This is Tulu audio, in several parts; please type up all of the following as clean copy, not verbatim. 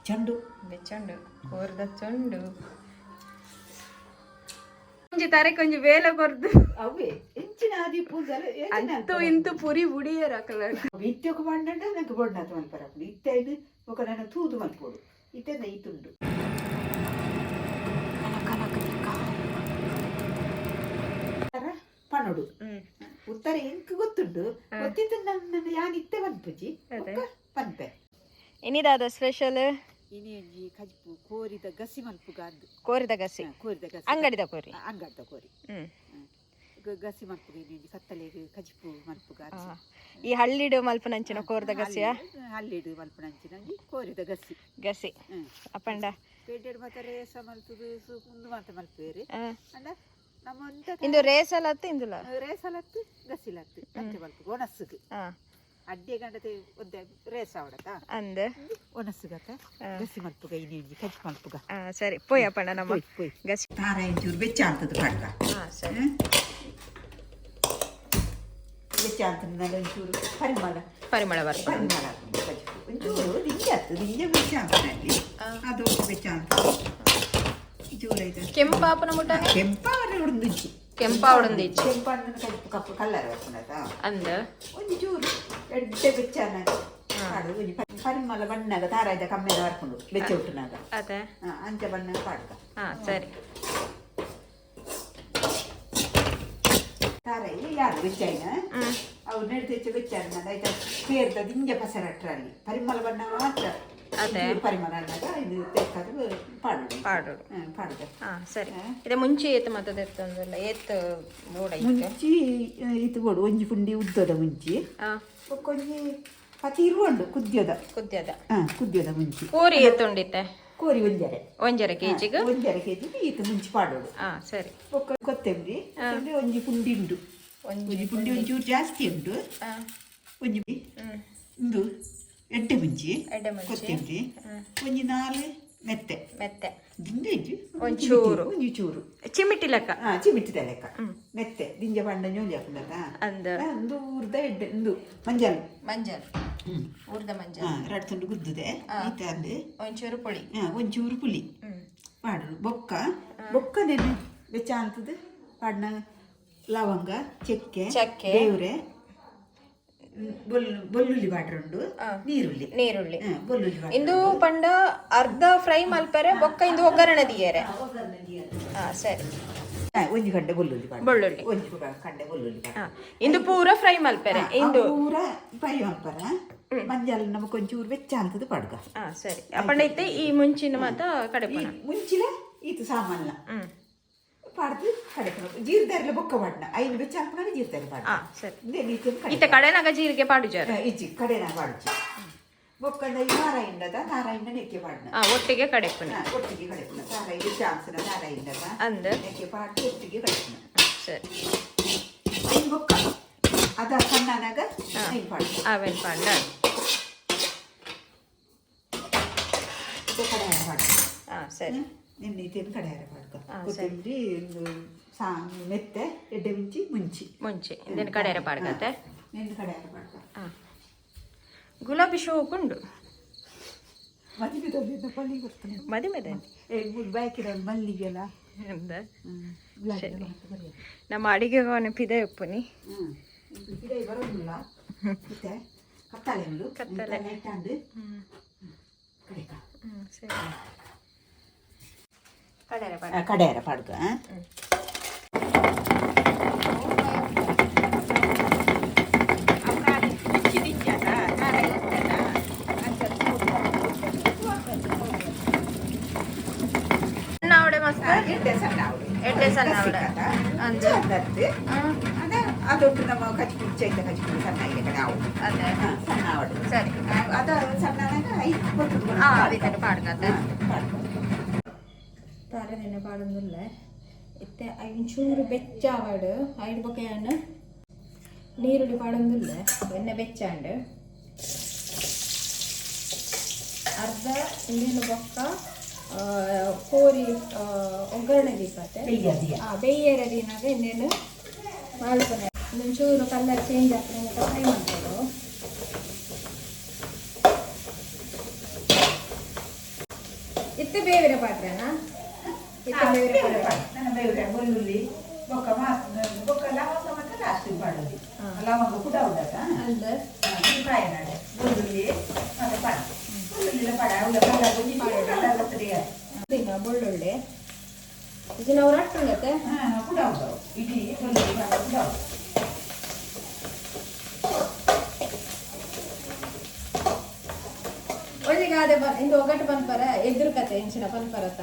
ಚಂಡು. ಬೆಚ್ಚುಂಡು, ಕೋರ್ದ ಚೊಂಡು. ಒಂಜಿ ತರೆಕ್ ಒಂಜಿ ಬೇಲೆ ಕೊರ್ದು. ಅವೇ ಎಂಚಿನ ಆದಿ ಪೂಜಾಲ. ಅಂತೂ ಇಂತೂ ಪುರಿ ಬುಡಿಯರ ಅಕಲ. ಇತ್ತೆ ఒక ಬಂಡಂಡ ನಂಗೆ ಬೊಂಡಾತ ಮಲ್ಪರಪ್ಪು. ಇತ್ತೆ ಐನು ಬೊಕ ನನ್ನ ತೂದು ಮಲ್ಪೋಡು. ಇತ್ತೆ ನೈತುಂಡು. ಪನೊಡು ಉತ್ತರ ಎಂಕ್ ಗೊತ್ತುಂಡು. ಗೊತ್ತಿತ್ತು ನನ್ನ ಯಾನ್ ಇತ್ತೆ ಪನ್ಪುಜಿ. ಅದೇ. ಬೊಕ್ಕ ಪನ್ಪೆ. ಇನಿದಾದ ಸ್ಪೆಷಲ್? ಇನಿ ಒಂಜಿ ಕಜ್ಪು ಕೋರಿದ ಗಸಿ ಮಲ್ಪುಗಾಂದು. ಕೋರಿದ ಗಸಿ? ಕೋರಿದ ಗಸಿ. ಅಂಗಡಿದ ಕೋರಿ? ಅಂಗಡಿದ ಕೋರಿ. ಗಸಿ ಮಲ್ಪುಗ. ಇನಿ ಒಂಜಿ ಕತ್ತಲೆಗ್ ಕಜಿಪು ಮಲ್ಪುಗ. ಈ ಹಳ್ಳಿಡು ಮಲ್ಪುನಂಚಿನ ಕೋರ್ದ ಗಸಿಯ? ಹಳ್ಳಿಡು ಮಲ್ಪುನಂಚಿನ ಒಂಜಿ ಕೋರಿದ ಗಸಿ. ಗಸಿ. ಅಪಂಡ ಪೇಟೆಡ್ ಮಾತ ರೇಸ ಮಲ್ತುದು ಉಂದು ಮಾತ ಮಲ್ಪುವೆರ್. ಅಂಡ ನಮ್ಮ ಒಂತ ಇಂದು ರೇಸಲತ್ತು ಇಂದುಲ. ರೇಸಲತ್ತು ಗಸಿಲತ್ತು ಅಂಚ ಮಲ್ಪುಗ ಒಣಸ್ಸುಗ್. ಅಡ್ಡೆ ಗಂಡತೆ ಒದ್ದೆ ರೇಸ ಅವಡತ. ಅಂದ್. ಒಣಸ್ಸುಗತ ಗಸಿ ಮಲ್ಪುಗ. ಇನಿ ಒಂಜಿ ಕಜಿ ಮಲ್ಪುಗ. ಸರಿ, ಪೋಯ್ ಅಪಂಡ ನಮ್ಮ. ಪೋಯ್ ಪೋಯ್. ಗಸಿ. ತಾರ ಒಂಚೂರು ಬೆಚ್ಚ ಅಂತದ್ದು ಪಾಡ್ಗ. ಸರಿ. ಬೆಚ್ಚ ಅಂತಂದ ಒಂಚೂರು ಪರಿಮಳ. ಪರಿಮಳ ಬರ್ಪ. ಪರಿಮಳ ಆಗ್ತದೆ ಕಜಿಪು. ಒಂಚೂರು ದಿಂಜ ಆಗ್ತದೆ, ದಿಂಜ ಬೆಚ್ಚ ಅಂತದಲ್ಲಿ ಅದು ಬೆಚ್ಚ ಅಂತ ಚೂರು ಆಯ್ತು. ಕೆಂಪಾಪನ ಮುಟ್ಟನೆ. ಕೆಂಪಾವರೆ ಉಂದುಜ್ಜಿ. ಕೆಂಪಾವಡುಂದಿಜ್ಜಿ. ಕೆಂಪಾಂದನ ಕಜಿಪು ಕಪ್ಪು ಕಲ್ಲರ್ ಬರ್ಪುಂಡತ. ಅಂದ್. ಒಂಜಿ ಚೂರು ಎಡ್ಡೆ ಬೆಚ್ಚ ಪಾಡು. ಒಂಜಿ ಪರಿಮಳ ಬಣ್ಣಗ ತಾರಾಯ್ದ ಕಮ್ಮೆದ ಬರ್ಪುಂಡು ಬೆಚ್ಚ ಹುಟ್ಟುನಾಗ. ಅದೇ. ಅಂಚ ಬಣ್ಣ ಪಾಡ್ಗ. ಸರಿ. ತಾರಾಯಿ ಯಾರು ಬೆಚ್ಚಾಯಿನ ಅವು ನೆಡ್ತೆಚ್ಚ ಬೆಚ್ಚ ಆಯ್ತಾ. ಪೇರ್ದ ದಿಂಜ ಪಸರಟ್ರಲ್ಲಿ ಪರಿಮಳ ಬಣ್ಣ ಮಾತ್ರ. ಅದೇ. ಒಂಚೂರು ಪರಿಮಳ ಅನ್ನಾಗ ಇದು ತೆಕ್ಕದು ಪಾಡುಡು. ಪಾಡೋಡು. ಪಾಡುದ. ಸರಿ. ಇದೆ ಮುಂಚೆ ಏತ್ ಮತ್ತದ ಎತ್ತೊಂದಲ್ಲ, ಏತ್ ಬೋಡ ಇತ್ತೆ? ಮುಂಚಿ ಇದು ಬೋಡು. ಒಂಜಿ ಪುಂಡಿ ಉದ್ದದ ಮುಂಚಿ. ಬೊಕ್ಕೊಂಜಿ ಪತಿ ಇರುವಂಡು ಕುದ್ಯದ. ಕುದ್ಯದ. ಕುದ್ಯದ ಮುಂಚಿ. ಕೋರಿ ಏತುಂಡಿತ್ತೆ? ಕೋರಿ ಒಂಜರೆ. ಒಂಜರೆ ಕೆಜಿಗ್? 1.5 ಕೆಜಿ ಈತ ಮುಂಚಿ ಪಾಡೋಡು. ಸರಿ. ಬೊಕ್ಕ ಕೊತ್ತಂಬರಿ, ಕೊತ್ತಂಬರಿ ಒಂಜಿ ಪುಂಡಿ ಉಂಡು. ಒಂಜಿ. ಒಂಜಿ ಪುಂಡಿ ಒಂಚೂರು ಜಾಸ್ತಿ ಉಂಟು. ಒಂಜಿ ಉಂದು ಎಡ್ಡೆ ಮುಂಚಿ. ಎಡ್ಡೆ ಮುಂಚಿ. ಕೊತ್ತಂಬರಿ ಒಂಜಿ ನಾಲ್ ಮೆತ್ತೆ. ಮೆತ್ತೆ. ದಿಂಜ ಇಜ್ಜಿ. ಒಂಚೂರು. ಒಂಜಿ ಚೂರು. ಚಿಮಿಟಿ ಲೆಕ್ಕ. ಚಿಮಿಟಿದ ಲೆಕ್ಕ ಮೆತ್ತೆ. ದಿಂಜ ಪಂಡ ñೋಲಿ ಹಾಕುಂಡತ. ಅಂದ್. ಒಂದು ಊರ್ದ ಎಡ್ಡೆ ಉಂದು ಮಂಜಲ್. ಮಂಜಲ್, ಊರ್ದ ಮಂಜಲ್. ರಡ್ಡ್ ತುಂಡು ಗುದ್ದುದೆ ಈತ ಅಂದು. ಒಂಚೂರು ಪುಳಿ. ಒಂಚೂರು ಪುಲಿ ಪಾಡೋಡು. ಬೊಕ್ಕ ಬೊಕ್ಕ ನೆನೆ ಬೆಚ್ಚ ಅಂತದ್ದು ಪಾಡ್ನ ಲವಂಗ, ಚಕ್ಕೆ. ಚಕ್ಕೆ. ಬೇವ್ರೆ, ಬೊಲ್ಲುಳ್ಳಿ ಪಾಡ್ರುಂಡು, ನೀರುಳ್ಳಿ. ನೀರುಳ್ಳಿ. ಬೊಲ್ಲುಳ್ಳಿ ಪಾಡ್ರು. ಇಂದು ಪಂಡ ಅರ್ಧ ಫ್ರೈ ಮಲ್ಪೆರೆ, ಬೊಕ್ಕ ಇಂದು ಒಗ್ಗರಣೆ ದಿಯರೆ. ಸರಿ. ಒಂಜಿ ಗಂಟೆ ಬೊಲ್ಲುಳ್ಳಿ ಪಾಡ್ರು. ಬೆಳ್ಳುಳ್ಳಿ. ಒಂಜಿ ಕಂಡೆ ಬೊಲ್ಲುಳ್ಳಿ ಪಾಡ್ರು. ಇಂದು ಪೂರ ಫ್ರೈ ಮಲ್ಪೆರೆ ಇಂದು. ಪೂರ ಫ್ರೈ ಮಲ್ಪರ. ಮಂಜಲ್ ನಮಕ್ ಒಂಚೂರು ಬೆಚ್ಚ ಅಂತದ್ದು ಪಾಡ್ಗ. ಸರಿ. ಅಪ್ಪಂಡ ಇತ್ತೆ ಈ ಮುಂಚಿನ ಮಾತ ಈ ಕಡೆಪುನ. ಮುಂಚಿಲ ಈತ ಸಾಮಾನ್ಲ ಪಾಡ್ದು ಕಡೆಪುನ. ಜೀರ್ದಾರಿಲ ಬೊಕ್ಕ ಪಾಡ್ನ. ಐನು ಬೆಚ್ಚ ಹಾಕ್ನಾಗ ಜೀರ್ದಾರಿ ಪಾಡ್ನ. ಸರಿ. ಇಂದೇ ನೀತಿನ ಕಡೆ. ಇತ್ತೆ ಕಡೆನಾಗ ಜೀರಿಗೆ ಪಾಡುಜಾರ? ಇಜ್ಜಿ, ಕಡೆನ ಪಾಡುಜಿ. ಬೊಕ್ಕಂಡ ಈ ನಾರಾಯಿಂಡದ ನಾರಾಯಿಂಡ ನೆಕ್ಕೆ ಪಾಡ್ನ. ಒಟ್ಟಿಗೆ ಕಡೆಪುನ. ಒಟ್ಟಿಗೆ ಕಡೆಪುನ. ತಾರಾಯಿ ಬೆಚ್ಚ ಹಾಕ್ಸನ ತಾರಾಯಿಂಡದ ಅಂದ್. ನೆಕ್ಕೆ ಪಾಡ್ದು ಒಟ್ಟಿಗೆ ಕಡೆಪುನ. ಸರಿ. ಐನ್ ಬೊಕ್ಕ ಅದ ಸಣ್ಣನಾಗ ಐನ್ ಪಾಡ್ನ. ಅವೇನ್ ಪಾಡ್ನ. ಇದು ಕಡೆಯಾರ ಪಾಡ್ನ. ಸರಿ. ನಿನ್ನ ಇತೇನು ಕಡೆಯಾರ ಪಾಡ್ಕ. ಸರಿ. ಕೊತ್ತಂಬರಿ ಒಂದು ಸಾ ಮೆತ್ತೆ ಎಡ್ಡೆ ಮುಂಚಿ ಮುಂಚಿ. ಮುಂಚೆ ಇಂದೇನು ಕಡೆಯಾರ ಪಾಡ್ಗತ್ತೆ. ನಿನ್ನ ಕಡೆಯಾರ ಪಾಡ್ಕ. ಗುಲಾಬಿ ಶೋಕುಂಡು. ಮದುವೆದಲ್ಲಿ ಪಳ್ಳಿ ಬರ್ತದೆ. ಮದಿಮೆದೆ. ಏ ಮೂರು ಬ್ಯಾಕಿರ ಮಲ್ಲಿಗೆಲ್ಲ. ಎಂದ? ಗುಲಾಬಿ. ಸರಿ. ನಮ್ಮ ಅಡಿಗೆ ಪಿದೆ ಉಪ್ಪುನಿ. ಪಿದೈ ಬರೋದಿಲ್ಲ ಮತ್ತೆ. ಕತ್ತಾಳೆ ಉಂಡು. ಕತ್ತಲೆ. ಲೈಟ್ ಕಡೆಕ. ಸರಿ, ಕಡೆಯಾರ ಪಾಡ್ಗ. ಕಡೆಯಾರ ಪಾಡ್ಕ. ಸಣ್ಣ ಅವಡೆ ಮಸ್ತ್. ಎಡ್ಡೆ ಸಣ್ಣ ಅವಡೆ. ಎಡ್ಡೆ ಸಣ್ಣ ಅವಡೆ. ಅಂದ್. ಅದ ಅದೊಟ್ಟು ನಮ್ಮ ಕಚ್ಪುಡಿ ಚೈತ ಕಚ್ಪುಡಿ ಸಣ್ಣ ಇಲ್ಲ ಕಡೆ ಅವು. ಅದೇ. ಸಣ್ಣ ಅವಡೆ. ಸರಿ. ಅದ ಸಣ್ಣನಾಗ ಐದು ಕೊಟ್ಟು. ಅವಿತನ ಪಾಡ್ಗತ್ತೆ. ತಾರನೆಣ್ಣೆ ಪಾಡೊಂದುಲ್ಲೆ. ಇತ್ತೆ ಒಂಚೂರು ಬೆಚ್ಚ ಆವಡ್. ಐಡ್ ಬೊಕ ಯಾನ್ ನೀರುಳ್ಳಿ ಪಾಡೊಂದುಲ್ಲೆ. ಎಣ್ಣೆ ಬೆಚ್ಚಾಂಡ್. ಅರ್ಧ ಇಂದೇನು ಬೊಕ್ಕ ಕೋರಿ ಒಗ್ಗರಣೆ ದೀಪತ್ತೆ. ಬೇಯ್ಯರ ದೀನಾಗ ಇಂದೇನು ಮಲ್ಪುನೆ. ಒಂಚೂರು ಕಲರ್ ಚೇಂಜ್ ಆಗ್ತದೆ ಮಟ್ಟ ಫ್ರೈ ಮಾಡ್ಬೋದು. ಇತ್ತೆ ಬೇವಿನ ಪಾಡ್ರೆನಾ? ಇತ್ತೆ ಬೇವಿನ ಪಾಡ್ರೆ. ನನ್ನ ಬೇವಿನ ಬೆಳ್ಳುಳ್ಳಿ ಬೊಕ್ಕ ಮಾಸ್ ಬೊಕ್ಕ ಲವಂಗ ಮತ್ತೆ ಲಾಸ್ಟ್ ಪಾಡೋದು. ಲವಂಗ ಕೂಡ ಉಂಡತ. ಅಂದ್. ಕಾಯ ನಡೆ ಬೆಳ್ಳುಳ್ಳಿ ಮತ್ತೆ ಪಾಡ ಬೆಳ್ಳುಳ್ಳಿಲ ಪಾಡ ಅವಳ ಕಲರ್ ಕಲರ್ ಬರ್ತದೆ. ದಿನ ಬೆಳ್ಳುಳ್ಳಿ ಇದನ್ನ ಅವ್ರು ಅಟ್ಟುಂಡತ್ತೆ. ಹಾಂ, ಕೂಡ ಉಂಟು ಇಡೀ ಬೆಳ್ಳುಳ್ಳಿ ಪಾಡ ಕೂಡ ಉಂಟು. ಒಂಜಿ ಗಾದೆ ಬನ್ ಇಂದು ಒಗ್ಗಟ್ಟು ಪನ್ಪರ ಎದುರು ಕತೆ ಇಂಚಿನ ಪನ್ಪರತ್ತ.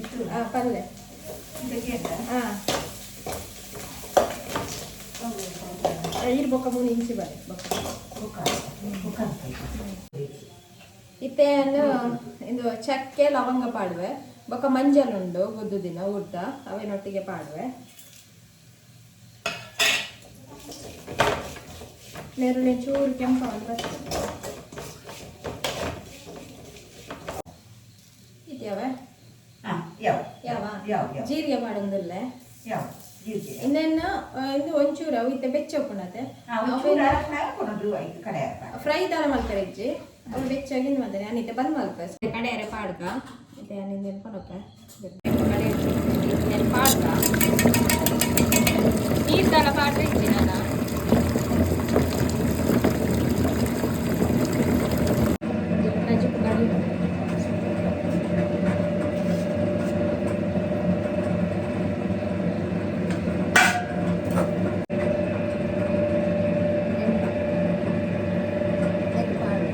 ಇತ್ತು. ಪಲ್ಲೆ. ಇದಕ್ಕೆ ಎಂತ? ಹಾ, ಇರ್ ಬೊಕ್ಕ ಮೂನು ಇಂಚಿ ಬರೆ ಬೊಕ್ಕ. ಬೊಕ್ಕ ಬೊಕ್ಕ ಅಂತ. ಇತ್ತೆ ಇಂದು ಚಕ್ಕೆ ಲವಂಗ ಪಾಡುವೆ, ಬೊಕ್ಕ ಮಂಜಲ್ ಉಂಡು ಗುದ್ದು ದಿನ ಉದ್ದ ಅವೇನೊಟ್ಟಿಗೆ ಪಾಡುವೆ. ನೇರಳೆ ಚೂರು ಕೆಂಪ ಒಂದು ಬರ್ತದೆ. ಇದ್ಯಾವೆ? ಹಾ, ಯಾವ. ಯಾವ. ಯಾವ ಯಾವ. ಜೀರಿಗೆ ಮಾಡೋದಿಲ್ಲ. ಯಾವ ಜೀರಿಗೆ. ಇನ್ನೇನು ಇದು ಒಂಚೂರು ಅವು ಇತ್ತೆ ಬೆಚ್ಚ ಉಪ್ಪುಣತೆ. ಹಾ, ಒಂಚೂರು ಅರಶಿನ ಕೊಡೋದು ಐದು ಕಡೆ. ಫ್ರೈ ತರ ಮಲ್ಪರೆ ಇಜ್ಜಿ, ಅವು ಬೆಚ್ಚಾಗಿ ಮಾಡ್ತಾರೆ. ನಾನು ಇತ್ತೆ ಬಂದ್ ಮಲ್ಪ ಕಡೆಯರೆ ಪಾಡ್ಕ ಇತ್ತೆ ನಾನು ಇಂದೇನು ಪನೊಪ್ಪ ಕಡೆ ಪಾಡ್ಕ ನೀರು ದಾಲ ಪಾಡ್ರೆ ಇಜ್ಜಿ ನಾನು. ಕಜಿಪು ಕಡಿ. ಎಗ್ ಪಾಡು.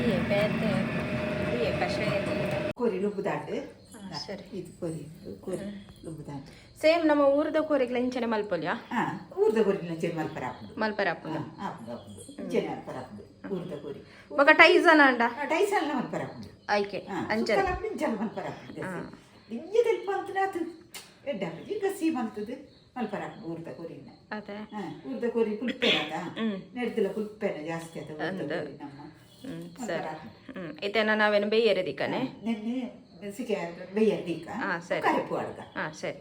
ಈ ಬೇತೆ ಈ ಕಷಾಯ. ಕೋರಿ ರುಬ್ಬುದಾಂಡು. ಸರಿ. ಇದು ಕೋರಿ ಕೋರಿ ರುಬ್ಬುದಾಂಡು. ಸೇಮ್ ನಮ್ಮ ಊರದ ಕೋರಿಗ್ಲ ಇಂಚನೆ ಮಲ್ಪೊಲಿಯಾ? ಹಾ, ಊರ್ದ ಕೋರಿ ನಂಚೆ ಮಲ್ಪರ ಆಪುಂಡು. ಮಲ್ಪರ ಆಪುಂಡು. ಆಪುಂಡು ಆಪುಂಡು, ಇಂಚೆನೆ ಮಲ್ಪರ ಆಪುಂಡು ಊರ್ದ ಕೋರಿ. ಬೊಕ ಟೈಸನ್ ಅಂಡ? ಟೈಸಲ್ನ ಮಲ್ಪರ ಆಪುಂಡು. ಆಯ್ಕೆ ಅಂಚನೆ. ಇಂಚಲ ಮಲ್ಪರ ಆಪುಂಡು. ಇಂಜೆ ತೆಲ್ಪ ಅಂತ ಎಡ್ಡೆ ಆಪುಂಡು. ಈಗ ಗಸಿ ಮಲ್ತದು ಮಲ್ಪರ ಆಪುಂಡು ಊರ್ದ ಕೋರಿನ. ಅದೇ. ಹಾ, ಊರ್ದ ಕೋರಿ ಪುಲ್ಪೆನ ಅದ ನೆಡ್ದಿಲ್ಲ, ಪುಲ್ಪೆನ ಜಾಸ್ತಿ ಆತ ಊರ್ದ ಕೋರಿ ನಮ್ಮ. ಹ್ಮ್ ಸರಿ. ಇತ್ತೇನ ನಾವೇನು ಬೇಯರೆ ದಿಕ್ಕನೆ? ನೆನ್ನೆ ಸಿಕೆ ಬೇಯರ್ ದೀಕ. ಹಾ, ಸರಿ. ಕರೆಪು ಅಡ್ಗ. ಹಾ ಸರಿ.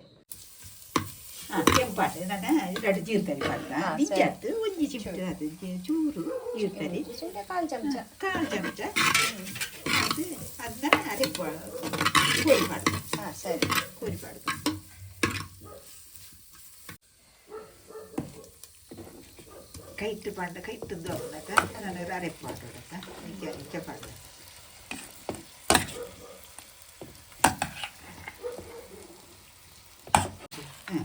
ಹಾ, ಕೆಂಪಾಟೆ ನನ್ನ ಎರಡು ಜೀರ್ತರಿ ಪಾಡ್ದ ನಿಜ ಒಂಜಿ ಚಿಮಟೆ ಅದು ಚೂರು ಜೀರ್ತರಿ. ಕಾಲು ಚಮಚ. ಕಾಲು ಚಮಚ ಅದು. ಅದನ್ನ ಅರೆಪು ಕೋರಿ ಪಾಡ್ದ. ಹಾ ಸರಿ. ಕೋರಿ ಪಾಡ್ದ. ಕೈಟ್ಟು ಪಾಡ್ದ ಕೈಟ್ಟು ಅವನಕ ನಾನು ಅರೆಪು ಪಾಡೋಡತ್ತ ನಿಜ ನಿಜ ಪಾಡ್ದ. ಹಾಂ,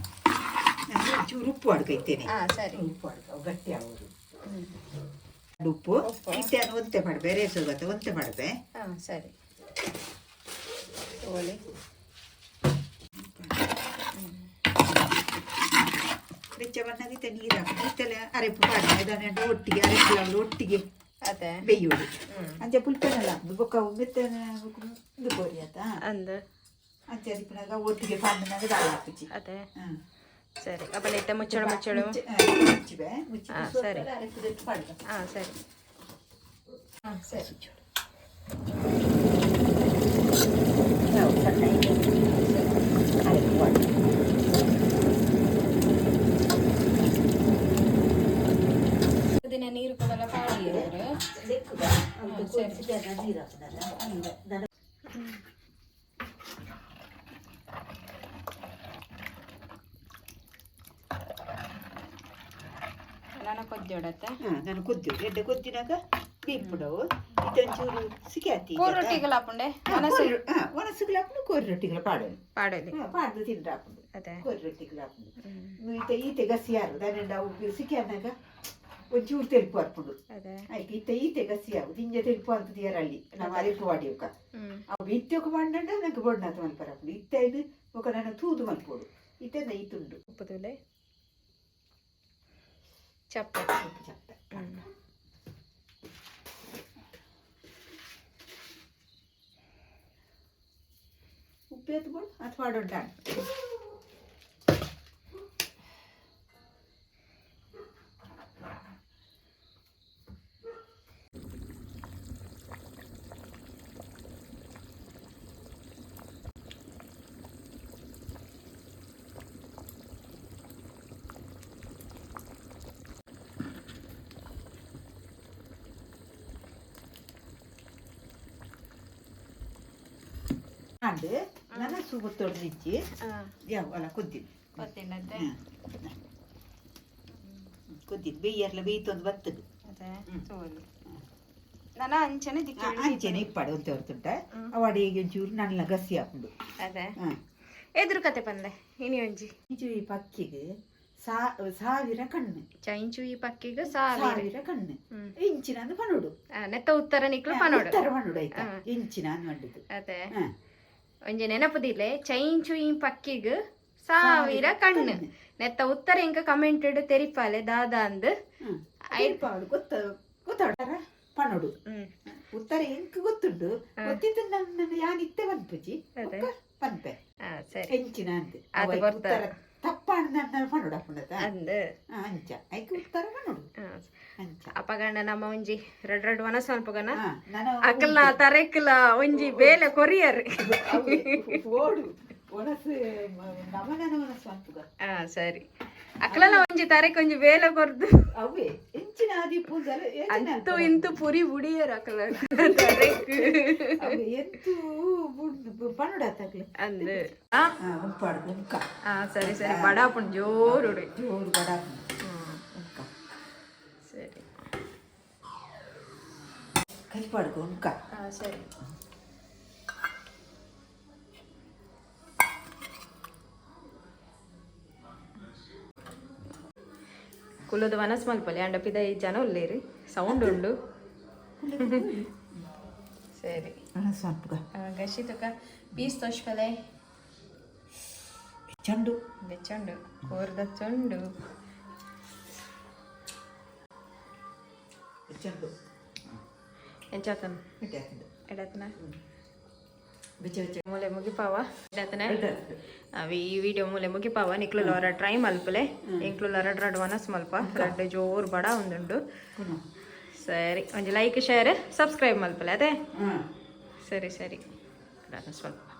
ನಾನು ಚೂರು ಉಪ್ಪು ಅಡ್ಕೈತೇನೆ. ಹಾ ಸರಿ. ಉಪ್ಪು ಅಡ್ಕ ಗಟ್ಟಿ ಆಗೋದು ಉಪ್ಪು. ಉಪ್ಪು. ಇಟ್ಟನ್ನು ಒಂತೆ ಮಾಡಬೆ ರೇಸೋಗತ್ತೆ ಒಂತೆ ಮಾಡಬೆ. ಹಾ ಸರಿ, ತಗೊಳ್ಳಿ. ಬೆಚ್ಚ ಬಣ್ಣದಿತ್ತೆ ನೀರು ಹಾಕಿ ಇತ್ತೆಲ್ಲ ಅರೆಪು ಪಾಡ ಇದನ್ನ ಒಟ್ಟಿಗೆ ಅರೆಪು ಎಲ್ಲ ಒಟ್ಟಿಗೆ ಅದೇ. ಬೇಯೋಡು ಅಂಚೆ ಪುಲ್ಪೆನೆಲ್ಲ ಹಾಕುದು. ಬೊಕ್ಕ ಮೆತ್ತನೆ ಇದು ಕೋರಿ ಆತ. ಅಂದ್. ಅಂಚೆ ಅರಿಪಿನಾಗ ಒಟ್ಟಿಗೆ ಪಾಂಡನಾಗ ದಾಳ ಹಾಕುಚಿ. ಅದೇ. ಹಾಂ. ಸರಿ, ಅಪ್ಪನ ಇತ್ತೆ ಮುಚ್ಚಳು ಮುಚ್ಚಳು. ಮುಚ್ಚಿಬೆ ಮುಚ್ಚಿ. ಹಾ, ಸರಿ. ಅರೆಪು ಪಾಡ್ದ. ಹಾ ಸರಿ ಹಾ ಸರಿ. ನಾವು ಸಣ್ಣ ಅರೆಪು ಪಾಡ್ದ. ದಿನ ನೀರು ಕೊಡಲ್ಲ ಪಾಡಿ ಅವರು. ನೀರು ಹಾಕುದಲ್ಲ. ನಾನು ಕೊದ್ದೊಡತ್ತೆ. ಹಾಂ, ನಾನು ಕೊದ್ದು ಎಡ್ಡೆ ಕೊದ್ದಿನಾಗ ಬೀಪುಡವು ಇದೊಂಚೂರು ಸಿಕೆ ಆತಿ. ಕೋರ್ ರೊಟ್ಟಿಗಳ ಹಾಪುಂಡೆ ಮನಸ್ಸು. ಹಾಂ, ಒಣಸುಗಳು ಹಾಪುಂಡು, ಕೋರಿ ರೊಟ್ಟಿಗಳ ಪಾಡೋದು. ಪಾಡಲಿ. ಹಾಂ, ಪಾಡ್ದು ತಿಂದ್ರೆ ಹಾಪುಂಡು. ಅದೇ. ಕೋರಿ ರೊಟ್ಟಿಗಳು ಹಾಪುಂಡು. ಈತೆ ಈತೆ ಗಸಿ ಯಾರು ದಾನೆಂಡ ಅವು ಸಿಕೆ ಆದಾಗ ಒಂಚೂರು ತೆಲುಪು ಅರ್ಪುಂಡು. ಅದೇ. ಐಕ್ ಇತ್ತೆ ಈತೆ ಗಸಿ ಆವು ದಿಂಜ ತೆಲುಪು ಅಂತ ದಿಯರಲ್ಲಿ ನಾವು ಅರಿಪು ವಾಡಿಯುಕ. ಅವು ಇತ್ತೆ ಪಂಡ ನಂಗೆ ಬೊಡ್ನಾಥ ಮಲ್ಪರ ಆಪುಂಡು. ಇತ್ತೆ ಐನು ಬೊಕ ನನ್ನ ತೂದು ಮಲ್ಪೊಡು. ಇತ್ತೆ ಈತುಂಡು. ಉಪ್ಪು ತೂಲೆ, ಚಪ್ಪೆ. ಉಪ್ಪು ಚಪ್ಪೆ. ಉಪ್ಪು ಎತ್ತು ಬೋಡು ಅಥವಾ ಉಂಟಾಣ. ಅಂಡ್ ನನ್ನ ಸುಗುತ್ತೊಡ್ದಿಚ್ಚಿ ಯಾವ ಅಲ್ಲ ಕುದ್ದಿದ್ದು. ಗೊತ್ತಿಲ್ಲತ್ತೆ. ಕುದ್ದಿದ್ದು ಬೇಯರ್ಲ ಬೇಯ್ತೊಂದು ಬತ್ತದು. ಅದೇ ತೋಲಿ ನನ್ನ ಅಂಚನೆ ದಿಕ್ಕ. ಅಂಚೆನೆ ಇಪ್ಪಾಡು ಅಂತ ಹೊರ್ತುಂಟ ಅವಾಡಿಗೆ ಒಂಚೂರು ನನ್ನ ಗಸಿ ಹಾಕೊಂಡು. ಅದೇ ಎದುರು ಕತೆ ಪಂದೆ ಇನಿ ಒಂಜಿ. ಇಂಚು ಈ ಪಕ್ಕಿಗೆ ಸಾವಿರ ಕಣ್ಣು. ಚೈಂಚು ಈ ಪಕ್ಕಿಗೆ ಸಾವಿರ ಸಾವಿರ ಕಣ್ಣು ಇಂಚಿನ ಅಂದ್ ಪನೋಡು. ನೆತ್ತ ಉತ್ತರ ನಿಕ್ಲು ಪನೋಡು. ಉತ್ತರ ಪನೋಡು ಆಯ್ತಾ, ಇಂಚಿನ ಅಂದ್ ಮಂಡಿದ್ದು. ಅದೇ ಒಂಜಿ ನೆನಪುದಿಲ್ಲ. ಚೈಂಚು ಈ ಪಕ್ಕಿಗ್ ಸಾವಿರ ಕಣ್ಣು, ನೆತ್ತ ಉತ್ತರ ಇಂಕ ಕಮೆಂಟ್ ತೆರಿಪಾಲೆ ದಾದಾ ಅಂದ್. ಗೊತ್ತ ಗೊತ್ತಾಡ ಪನೋಡು. ಉತ್ತರ ಎಂಕ್ ಗೊತ್ತುಂಡು, ಗೊತ್ತಿತ್ತು ನನ್ನ ಯಾನ್ ಇತ್ತೆ ಪನ್ಪುಜಿ ಪನ್ಪೆ. ಸರಿ. ಎಂಚಿನ ಅಂದ್ ಅದು ಅವ ಗೊತ್ತ. ಉತ್ತರ ತಪ್ಪಾಂಡ್ ನನ್ನ ಪನೋಡು ಅಪ್ಪುಂಡತ. ಅಂದ್. ಅಂಚ ಐಕ್ ಉತ್ತರ ಪನೋಡು ಅಂಚ. ಅಪಗಂಡ ನಮ್ಮ ಒಂಜಿ ರಡ್ ರಡ್ ವನಸ್ ಮಲ್ಪಗನ. ನನ ಅಕಲ್ನ ತರೆಕ್ಲ ಒಂಜಿ ಬೇಲೆ ಕೊರಿಯರ್. ಅವ್ವೆ, ಓಡು ಒಣಸು ನಮನನ ಒಣಸು ಮಲ್ಪುಗ. ಸರಿ, ಅಕ್ಲನ ಒಂಜಿ ತರೆಕ್ ಒಂಜಿ ಬೇಲೆ ಕೊರ್ದು. ಅವ್ವೆ ಎಂಚಿನ ಆದಿ ಪೂಜಲ. ಅಂತೂ ಇಂತೂ ಪುರಿ ಬುಡಿಯರ್ ಅಕಲ ತರೆಕ್. ಎಂತು ಪನೋಡು ಆತಕ್ಲೆ. ಅಂದ್. ಉಂಪಾಡು ಉಂಕ. ಸರಿ ಸರಿ, ಬಡಾಪುಂಡು ಜೋರು. ಜೋರು ಬಡ ಉಂಕ. ಸರಿ. ಕರಿಪಾಡ್ಕ ಉಂಕ. ಸರಿ. ಕುಲ್ಲದ ವನಸ್ ಮಲ್ಪಲೆ ಅಂಡ ಪಿದ ಈ ಜನ ಉಲ್ಲೇರಿ, ಸೌಂಡ್ ಉಂಡು. ಸರಿ. ಒಣಸು ಮಲ್ಪುಗ. ಗಶಿ ತುಕ ಪೀಸ್ ತೋಷ್ಪಲೆ. ಚೆಂಡು. ಬೆಚ್ಚುಂಡು, ಕೋರ್ದ ಚೊಂಡು. ಚೆಂಡು. ಎಂಚಾತನ? ಎಡ್ಡೆ. ಎಡತನ. ಬೆಚ್ಚ ಬೆಚ್ಚ. ಮೂಲೆ ಮುಗಿಪಾವ ಎಡತನ. ಅವಿ ಈ ವಿಡಿಯೋ ಮೂಲೆ ಮುಗಿಪಾವ. ನಿಕ್ಲು ಲೋರ ಟ್ರೈ ಮಲ್ಪಲೆ, ಎಂಕ್ಲು ರಡ್ ರಡ್ ವನಸ್ ಮಲ್ಪ ರಡ್ಡ್ ಜೋರು ಬಡ ಒಂದುಂಡು. ಸರಿ, ಒಂಜಿ ಲೈಕ್ ಶೇರ್ ಸಬ್ಸ್ಕ್ರೈಬ್ ಮಲ್ಪಲೆ ಅದೇ. ಸರಿ ಸರಿ, ನಾನು ಸ್ವಲ್ಪ